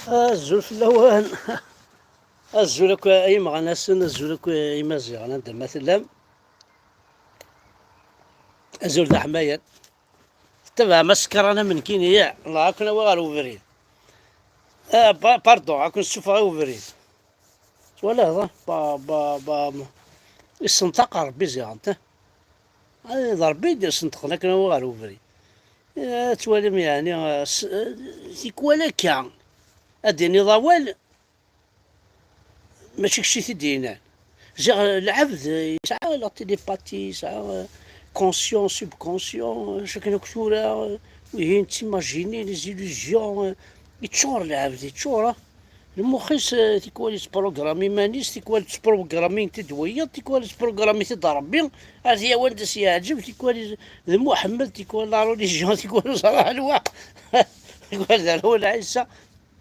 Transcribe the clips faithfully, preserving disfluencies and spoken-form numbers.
Azul fell-awen. Azul akk ay imeɣnasen, azul akk ay imaziɣen, anda ma tellam. Azul d aḥmayan. Tettabaɛem asekran am nekkini, ya? Allah, ad ken-awiɣ ɣer ubrid. Ah, pa-, pardon, ad ken-ssufɣeɣ i ubrid. Twalaḍ, ah? Ba, ba, ba, issenṭaq Ṛebbi ziɣen, ah. Ah, d Ṛebbi i d-issenṭqen akken awiɣ ɣer ubrid. Ah, ad twalim, yeɛni, ah, s-, ah, tikwal akka, ad d-tiniḍ awal, mačči kečč i t-id-yennan. Ziɣ lɛebd yesɛa la télépathe, yesɛa, euh, conscient, subconscient, euh, akken akk tura, euh, wihin d timajinin, les illusions, euh, yeččur lɛebd, yeččur, ah. Lmux-is, euh, tikwal yettprogram iman-is, tikwal tettprogramin-t-id wiyiḍ, tikwal yettprogram-it-id Ṛebbi, ad t-yawi anda s-yeɛǧeb, tikwal d Muḥemmed, tikwal la religion, tikwal ur ẓriɣ anwa, tikwal d Lɛisa.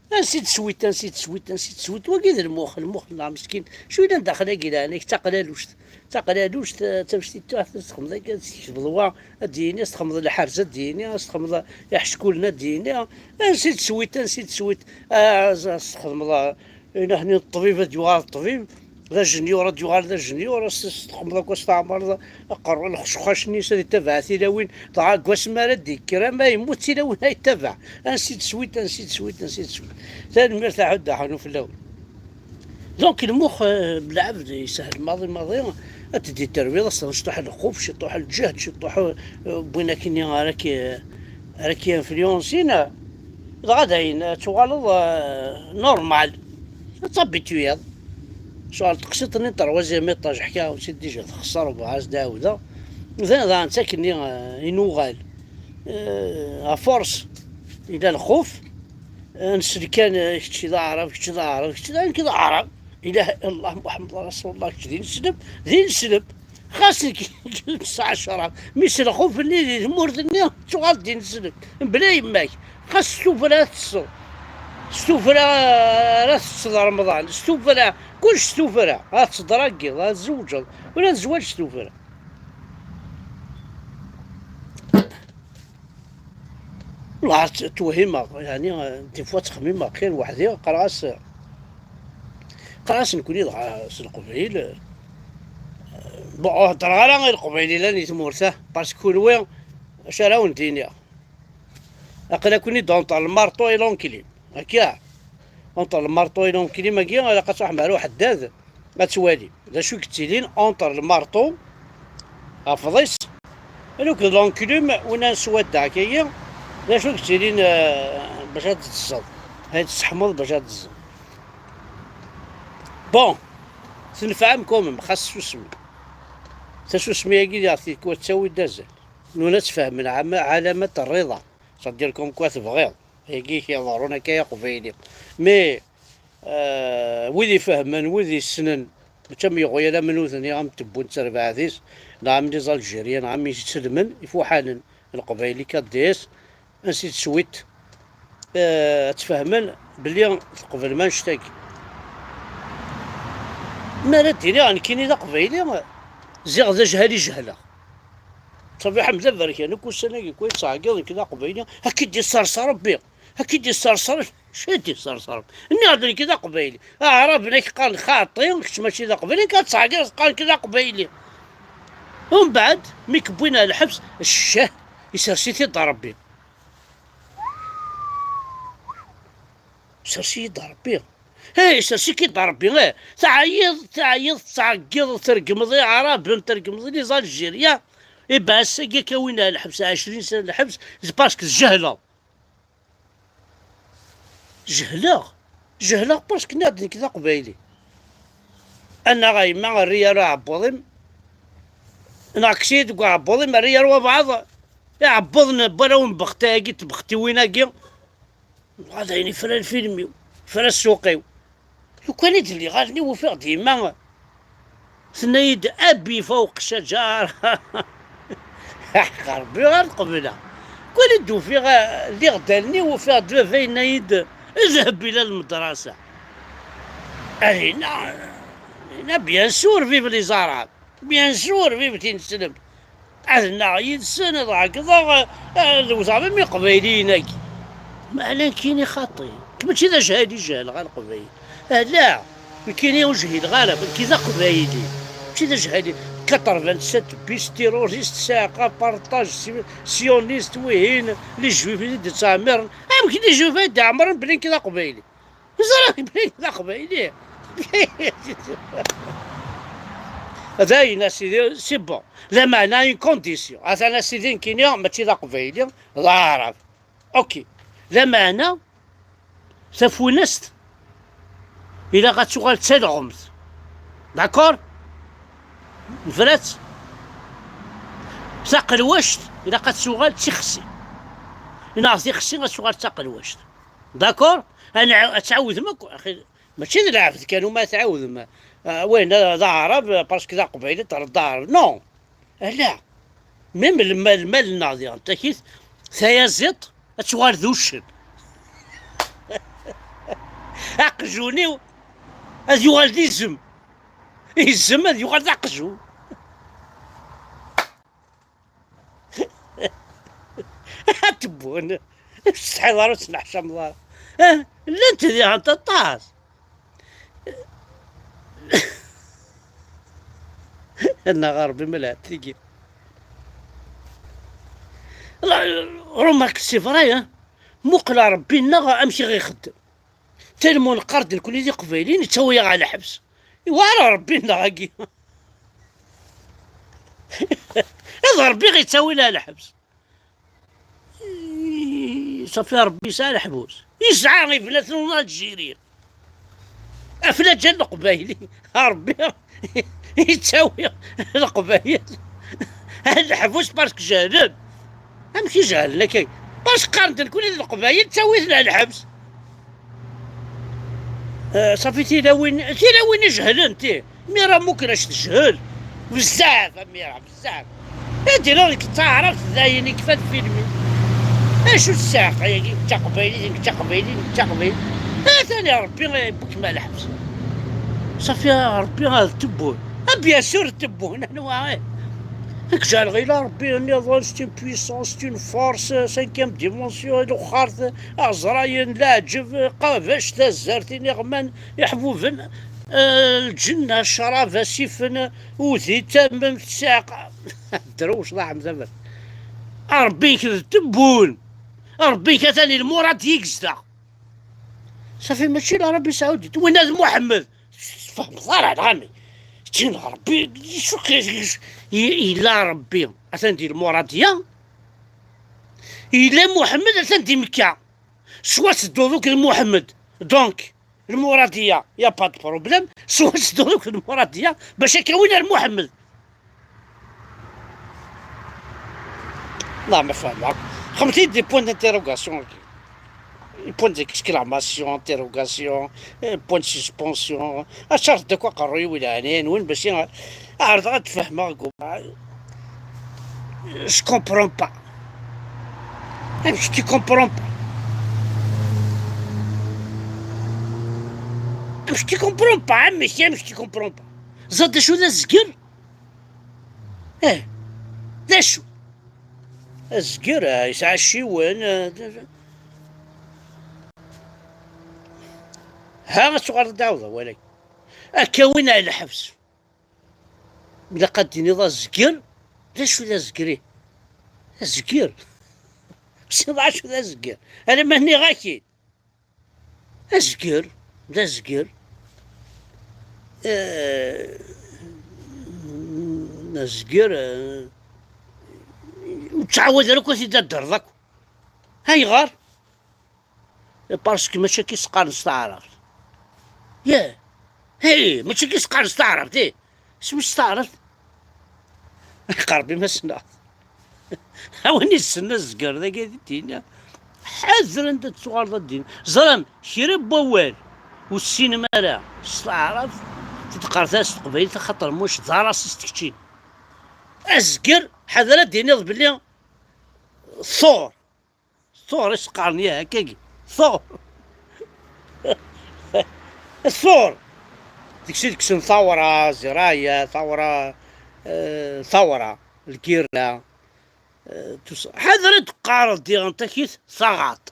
Ansi d-teswiḍ, ansi d-teswiḍ, ansi d-teswiḍ? Wagi d lmux, lmux-nneɣ meskin. Acu yellan daxel-agi leɛnak? D taqlaluct. D taqlaluct, eh, d tamectit tuḥt, ad txedmeḍ akka, ad teskecbeḍ wa, ad d-yini, ad txedmeḍ lḥerz, ad d-yini, ad txedmeḍ iḥeckulen, ad d-yini. Ansi d-teswiḍ, ansi d-teswiḍ? Ah, ad txedmeḍ, ah, inaḥni n ṭṭbib, ad yuɣal ṭṭbib. D ajenyur, ad yuɣal d ajenyur, ad s-, s-, txedmeḍ akk, ad s-tɛemreḍ aqerru, lxecxac-nni-s ad ittabaɛ tilawin, dɣa deg wasmi ara d-yekker, ama yemmut, tilawin ay yettabaɛ. Ansi d-teswiḍ, ansi d-teswiḍ, ansi d-teswiḍ. Tanemmirt a Ḥud Aḥanu fell-awen. Donc, lmux, eh, lɛebd yeshel maḍi maḍi, ad t-id-terwiḍ, ad s-tehḍeḍ ciṭuḥ lxuf, ciṭuḥ lǧehd, ciṭuḥ, eh, wwin akkenni ara k-, ara k-influensin, dɣa dayen, ad tuɣaleḍ, eh, normal. Ad tabituyeḍ. Ccɣel teqsiṭ-nni n troisième étage, ḥkiɣ-awen-tt-id déjà, texṣer, bɣiɣ ad s-d-ɛawdeɣ. Dan daɣen d takkenni, eh, i nuɣal. Eh, à force, yella lxuf, eh, nsel kan, eh, kečč d aɛrab, kečč d aɛrab, kečč d, nekk d aɛrab. Ilaha illallah Muḥemmed Rasulullah, kečč d ineslem, d ineslem. Xas nekk nesɛa ccrab, mi s lxuf-nni di tmurt-nni, tuɣal d ineslem. Mebla yemma-k, xas s tuffra ara teṭṭseḍ. S tuffra ara teṭṭseḍ Remḍan, s tuffra, kullec s tuffra. Ad teḍragiḍ, ad tzewǧeḍ, ula d zzwaǧ s tuffra. Wellah, tt-, ttwehhimeɣ, yeɛni, des fois ttxemmimeɣ kan weḥd-i, qqareɣ-as, qqareɣ-as nekkni dɣa s Leqbayel, bon, ur heddreɣ ara i Leqbayel yellan di tmurt-a, parce que kunwi, acu ara wen-d-iniɣ? Aql-aken-id entre le marteau et l'enclume, akka? Entre le marteau et l'enclume-agi, ilaq ad truḥem ar uḥeddad, ad twalim d acu i yettilin entre le marteau, afḍis, akked l'enclume, win ara neswaddeɛ akka-yi, d acu i yettilin, eh, bac ad d-tezzeḍ, ad tesseḥmuḍ bac ad d-tezzeḍ. Bon, tenfeɛ-am quand même, xas tsusmi. Tasusmi-agi diɣ tikwal tettawi-d azal. Nuna ttfehmen ɛama-, ɛalamat rriḍa. C'est-à-dire comme quoi tebɣiḍ. Ayagi i k-iḍerrun akka i Aqbayli. Mais, euh, wid ifehmen, wid issnen, mačči am yeɣyal am nutni, am tebbunt terbaɛt-is, neɣ am les Algériens, neɣ am iselmen ifuḥanen, Leqbayli K D S, ansi d-teswiḍ, euh, ad tfehmen belli tqeblem annect-agi. Mi ara d-iniɣ nekkini d Aqbayli, ziɣ d ajhal i jehleɣ. Ṣafi Ḥmed Aberkan, akk ussan-agi, kul yettɛeggiḍ nekk d Aqbayli, ad k-id-isserṣ Ṛebbi, ad k-id-isserṣ Ṛebbi, acu i d-isserṣ Ṛebbi? Nniɣ-d nekk d Aqbayli, Aɛraben ad k-qqaren xaṭi, kečč mačči d Aqbayli, nekk ad ttɛeggiḍ qqaren-k d Aqbayli. Umbeɛd, mi k-wwin ar lḥebs, ccah, isers-it-id Ṛebbi. Isers-iyi-d Ṛebbi. Hey, isers-ik-id Ṛebbi, eh. Teɛyiḍ, teɛyiḍ, tettɛeggiḍ, tregmeḍ Iɛraben, tregmeḍ les Algériens. Iba ass-agi akka win ar lḥebs, ɛecrin sena lḥebs, c'est parce que tjehleḍ. Jehleɣ. Jehleɣ parce que nniɣ-d nekk d Aqbayli. Annaɣ a yemma, err-iyi ar uɛebbuḍ-im. Neɣ kkes-iyi-d deg uɛebbuḍ-im, err-iyi ar wabɛaḍ. Iɛebbuḍen n warraw n Bexti-agi, n tbextiwin-agi. Dɣa d ayen ifra lfilm-iw, ifra ssuq-iw. Lukan i d-lliɣ allen-iw ufiɣ-d yemma tenna-yi-d: "Abi fawq ccaǧar." Ḥeqqa Ṛebbi ur qebleɣ. Lukan i d-ufiɣ, lliɣ-d allen-iw ufiɣ-d baba yenna-yi-d: "Dheb ila lmedrasa." Ahina, ahina, bien sûr, vive les Arabes. Bien sûr, vive tineslemt. Ad nnaɣ yid-sen, ad ɛeggḍeɣ, ad wteɣ même iqbayliyen-agi. Meɛna nekkini xaṭi. Mačči d ajhal i jehleɣ a Leqbayel. Ala, nekkini ur jhileɣ ara, nekki d Aqbayli. Mačči d ajhal i quatre-vingt-sept bis terroriste, saɛqa, partage, si-, sioniste, wihin, les juifs i d-ttɛemmiren. Amek les juifs ay d-ɛemmren belli nekki d Aqbayli? Ẓriɣ belli nekki d Aqbayli. Dayen a sidi, c'est bon. Lameɛna une condition. Atan a sidi nekkini mačči d Aqbayli, d Aɛrab. Ok. Lameɛna tafunast ilaq ad tuɣal d talɣemt. D'accord? Nefra-tt. Taqelwact ilaq ad tuɣal d tixsi. Neɣ tixsi ad tuɣal d taqelwact. D'accord? Ad nɛa-, ad tɛawdem akk, axi, mačči d lɛebd kan uma tɛawdem. Ah, wayen d aɛrab, parce que d aqbayli, terriḍ d aɛrab. Non. Ala. Même lmal, lmal-nneɣ diɣen, takit, tayaziḍt, ad tuɣal d uccen. Aqjun-iw ad yuɣal d izem. Izem ad yuɣal d aqjun. Ad tewwen. Ur tsetḥiḍ ara, ur tettneḥcameḍ ara. Ah, llant diɣen aṭas. Annaɣ a Ṛebbi ma lɛeb tigi. Remarque, c'est vrai, hein. Muqel a Ṛebbi-nneɣ amek i ɣ-ixeddem. Tellement neqqar-d nekkni d Iqbayliyen, yettawi-aɣ ɣer lḥebs. Iwɛer Ṛebbi-nneɣ agi. Ad Ṛebbi ɣ-yettawi ɣer lḥebs. Safi Ṛebbi yesɛa leḥbus. Yesɛa ibnaten n Algérie. Aflaǧa n Leqbayel. Ṛebbi yettawi Leqbayel. Leḥbus parce que jehlen. Amek i jehlen akka? Parce que qqaren-d nekkni d Leqbayel, ttawi-ten ɣer lḥebs. Eh, safi tilawin, tilawin i jehlen, ti. Mira Mukrac tejhel. Bezzaf, a Mira, bezzaf. Ad d-iniɣ nekk d taɛrabt, dayen, yekfa lfilm. Acu tsaɛqa-yagi, nekk d taqbaylit, nekk d taqbaylit, nekk d taqbaylit. Atan Ṛebbi yewwi-kem ɣer lḥebs. Safi, Ṛebbi ad tewwun. Ah, bien sûr, tewwun, anwa, eh? Nekk ǧǧeɣ ɣila Ṛebbi nniḍen, c'est une puissance, c'est une force, cinquième dimension, luxart, aẓrayen, leɛǧeb, qabac, tazart, iniɣman, iḥbuben, eh, lǧenna, ccrab, asifen, udi, tamemt, ssiɛqa. Drewc, ḍaɛem, tamemt. A Ṛebbi-k d tewwun. A Ṛebbi-k atan i lmurad i yegzda. Safi, mačči la Ṛebbi Saɛudi, winna d Muḥemmed. Tfehmeḍ ara, neɣ ami? Tin Ṛebbi, yella Ṛebbi, atan di lmuradiya. Yella Muḥemmed, atan di Mekka. Swa tedduḍ akked Muḥemmed. Donc, lmuradiya, y a pas de problème. Swa tedduḍ akked lmuradiya, bac akka win ar Muḥemmed. Non, mais fehmeɣ. Xemti des points d'interrogation. Point d'exclamation, interrogation, eh, point de suspension. Acar d akk aqerruy-iw i leɛnaya-nwen, bac i ɛerḍeɣ ad d-fehmeɣ. Je comprends pas. Amek tu comprends pas? Amek tu comprends pas? Amek, amek tu comprends pas? Ẓer d acu d azger? Eh, d acu? Azger, ah, yesɛa acciwen, ah, d-, d-, ha, ad tuɣaleḍ d awḍa, walay. Akka win ar lḥebs. Ilaq ad d-tiniḍ azger. D acu d azger-i? Azger. Siḍ acu d azger? Alamma nniɣ-ak-id. Azger, d azger. Eh, azger, eh, ur ttɛawad ara akk ad t-id-addreḍ akk. Ayɣer? Parce que mačči akka i s-qqaren s taɛrabt. Yah. Hey, mačči akka i s-qqaren s taɛrabt, eh. Isem-is s taɛrabt? Qerb imassen-a. A win yessen azger dagi ad d-tini, ḥader anda d-tuɣaleḍ ad d-tini. Ẓran, kra n wawal ur tessinem ara s taɛrabt, teqqar-as s teqbaylit, axaṭer muc d arasist kečči. Azger, ḥader ad d-tiniḍ belli ثور. ثور i s-qqaren, yah, akkagi. ثور. ثور. Deg-s i d-kksen ثورة, زراية, ثورة, eh, ثورة, lgirla, eh, tout ça. Ḥader ad d-teqqareḍ diɣen takit taɣaṭ.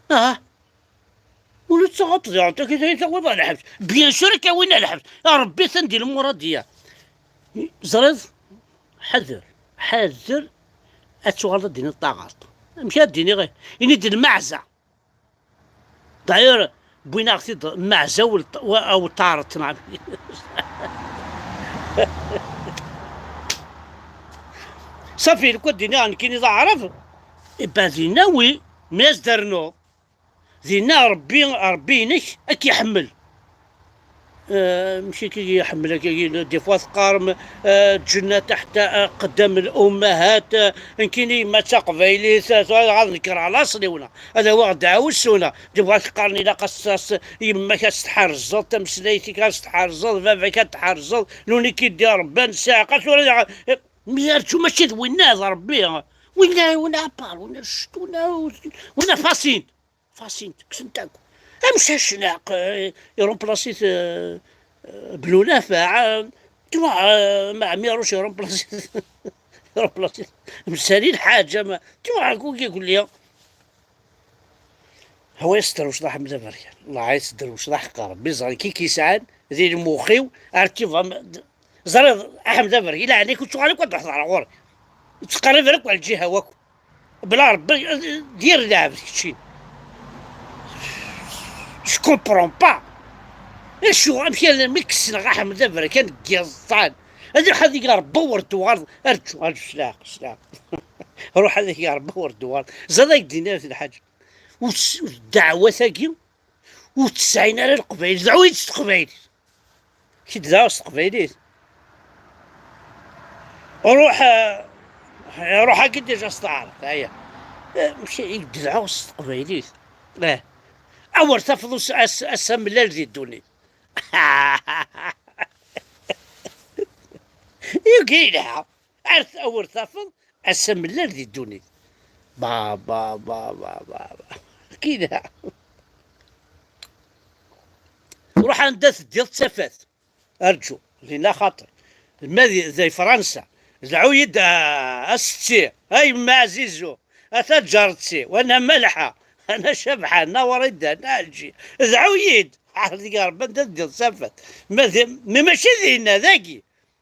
Ah. Ula d taɣaṭ diɣen, akka tawi tawiḍ ɣer lḥebs. Bien sûr, akka win ɣer lḥebs. A Rebbi, atan di lmuradiya. Ẓriḍ? Ḥader, ḥader ad tuɣaleḍ ad d-tiniḍ taɣaṭ. Amek ad d-iniɣ? Ini-d lmeɛza. D'ailleurs, wwin-aɣ-t-id lmeɛza u l-, u, u taɣaṭ, neɣ. Safi, lukan d-iniɣ nekkini d aɛrab, iba dinna wi, mi as-d-rnuɣ. Dinna Ṛebbi, Ṛebbi-inek ad k-iḥemmel. Eh, mačči akka i iḥemmel akka, des fois teqqarem, eh, ǧenna taḥta, eh, aqdam l-ummahat, eh, nekkini yemma d taqbaylit, eh, tura ad nekreɣ laṣel-iw, neɣ ad awiɣ ddeɛwessu, neɣ des fois teqqaren ilaq as, as, yemma-k ad s-tḥerzeḍ, tameslayt-ik ad s-tḥerzeḍ, baba-k ad t-tḥerzeḍ, luni k-iddi Ṛebbi ad nsiɛqa, tura daɣ, eh, mi arǧu mačči d winna, d Ṛebbi, winna, winna apart, winna ccet, winna, winna fasint. Fasint, kksent akk. Amcac neɣ, eh, irumplasit, eh, eh, Bnu Nafaɛ, eh, tu, eh, Maɛmiruc irumplasit, irumplasit. Msali lḥaǧa, ma, tu, akk i gulli. Hawa yesder wecḍaḥ am d aberkan. Allah yesder wecḍaḥ qqar. Biẓer kik yesɛan di lmux-iw, ar kiva, ẓriɣ, Aḥmed Aberkan, laɛnaya-k ur ttuɣal akk ad d-ḥḍreɣ ɣur-k. Ur ttqerrib ara akk ar lǧiha-w akk. Bla Rebbi, dir lɛebd kečči. Je comprends pas. Acu, amek armi k-ssneɣ Aḥmed Aberkan deg yiẓẓan? Ad iruḥ ad iga Rebbi ur d-tuɣaleḍ. Arǧu, arǧu, s leɛqel, s leɛqel. Ruḥ ad iga Rebbi ur d-tuɣaleḍ. Ẓad ad k-d-iniɣ lḥaǧa. Ur s-, ur ddeɛwat-agi ur tt-sɛin ara Leqbayel. Dɛu-yi-d s teqbaylit. Kid daɣ s teqbaylit. Ruḥ, eh, ruḥ agi déjà s taɛrabt, aya. Eh, mačči i d-dɛuɣ s teqbaylit. Eh. Awer tafeḍ us-, ass, ass amellal di ddunit. Yugi yelha. Ar t-, awer tafeḍ ass amellal di ddunit. Ba, ba, ba, ba, ba, ba. Kida. Ruḥ anda teddiḍ d tafat. Arǧu, dinna xaṭi. Ma di, di Fransa, dɛu-yi-d a, a setti, a yemma Ɛzizu, a taǧaret-iw, a Nna Malḥa, a Nna Cabḥa, a Nna Wrida, a Nna Ɛelǧi. Dɛu-yi-d. Ḥader deg Ṛebbi anda teddiḍ d tafat. Ma di, mi mačči dinna, dagi.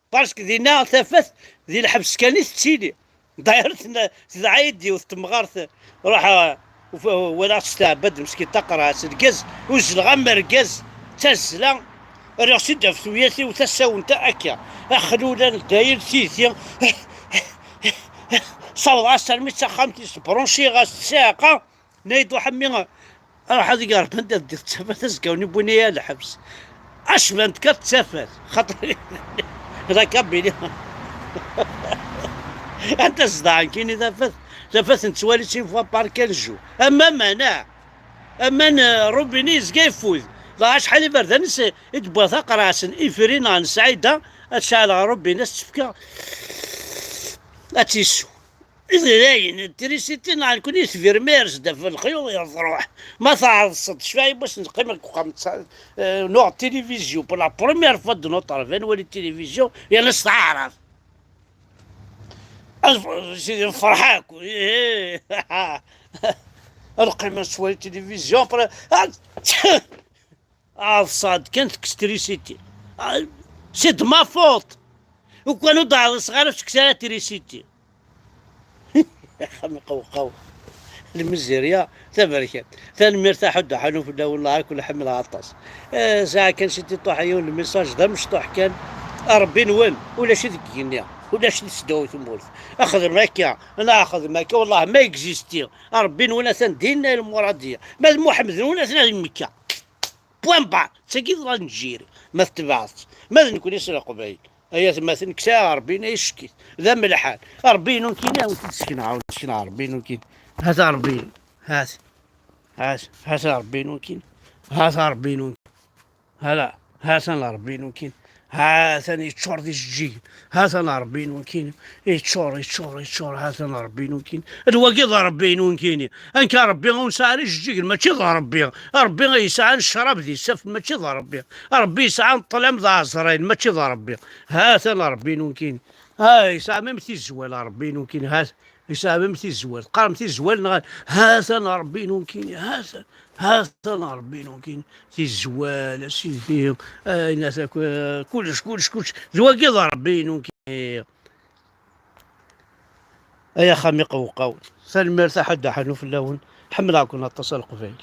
Parce que dinna tafat di lḥebs kan i tettili. D'ailleurs, tenna-, tedɛa-yi-d yiwet temɣart, ruḥ, ah, uf-, walaɣ-tt tɛebba-d meskin taqerɛet, lgaz, uzzleɣ am rgaz, d tazzla, rriɣ-tt-id ɣef tuyat-iw tasawent akka, axlul, a dayel, tiyita, sawḍeɣ-as armi d taxxamt-is, branchiɣ-as ssiɛqa, Nna-yi-d uḥemmi, ruḥ ad iger anda d tafat azekka-nni wwin-iyi ar lḥebs. Acbent kat tafat, xaṭer la kabili. Anta zedɛen kini tafat, tafat nettwali-tt une fois par quinze jours. Ama mana, aman, eh, robine yezga yeffud. Dɣa acḥal iberdan i s-, i d-wwiɣ taqerɛet n ifri neɣ n Saɛida, ad ceɛleɣ robine, ad s-tt-fkeɣ, ad tt-yessu. I d dayen, trisiti neɣ nekkni tebirem ar zdat lexyuḍ, yeḍruḥ. Ma tɛeḍseḍ, cfiɣ yiwwas neqqim deg uxxam, eh, nuɣ tilivizyu, pour la première fois de notre vie, nwali tilivizyu, yerna s taɛrabt. Ad f-, sidi nferḥ akk, ih, ad neqqim ad nettwali tilivizyu, après, ad, Ɛeḍseɣ-d kan tekkes trisiti. Ah, c'est de ma faute. Ukan ur d-ɛḍiseɣ ara ur tekkes ara trisiti. Axxam iqewqew. Lmizirya taberkant. Tanemmirt a Ḥuddu Ḥanun fell-awen, Allah akk nḥemmel aṭas. Eh, saɛa kan siti ṭuḥ yiwen lmisaj d amecṭuḥ kan. A Ṛebbi-nwen, ulac i deg igenni, ulac di tesdaw tmurt. Axdem akka, neɣ axdem akka, wallah ma existiɣ. A Ṛebbi-nwen atan dinna i lmuradiya. Ma d Muḥemmed-nwen atan di Mekka. Point barre. D tagi i d l'Algérie, ma tetbeɛeḍ-tt. Ma d nekkni s Leqbayel, ay atmaten, kkes-aɣ Ṛebbi-inu, ay ccekk-it. D amelḥan. Ṛebbi-inu nekkini, ad wen-t-id-sekneɣ, ad wen-sekneɣ Ṛebbi-inu nekkini. Hata Ṛebbi-inu. Hat, hat, hata Ṛebbi-inu nekkini. Hata Ṛebbi-inu nekkini. Hala, hatan Ṛebbi-inu nekkini. Hatan yeččur d ijeǧǧigen. Hatan Ṛebbi-inu nekkini. Yeččur, yeččur, yeččur, hatan Ṛebbi-inu nekkini. D wagi d Ṛebbi-inu nekkini. Anka Ṛebbi ur nesɛi ara ijeǧǧigen, mačči d Ṛebbi. Ṛebbi yesɛan ccrab d isaffen, mačči d Ṛebbi. Ṛebbi yesɛan ṭṭlam d aɛezrayen, mačči d Ṛebbi. Hatan Ṛebbi-inu nekkini. Ha, yesɛa même tizwal Ṛebbi-inu nekkini. Hat, Yesɛa même tizwal, teqqarem tizwal neɣ ha-t-an Ṛebbi-inu nekkini, ha-t-an, ha-t-an Ṛebbi-inu nekkini, tizwal, a sidi, ayen ata, kullec, kullec, kullec, d wagi d Ṛebbi-inu nekkini. Ay axxam iqewqaw, tanemmirt a Ḥedd Ḥanuf fell-awen, ḥemmleɣ-ken aṭas a Leqbayel.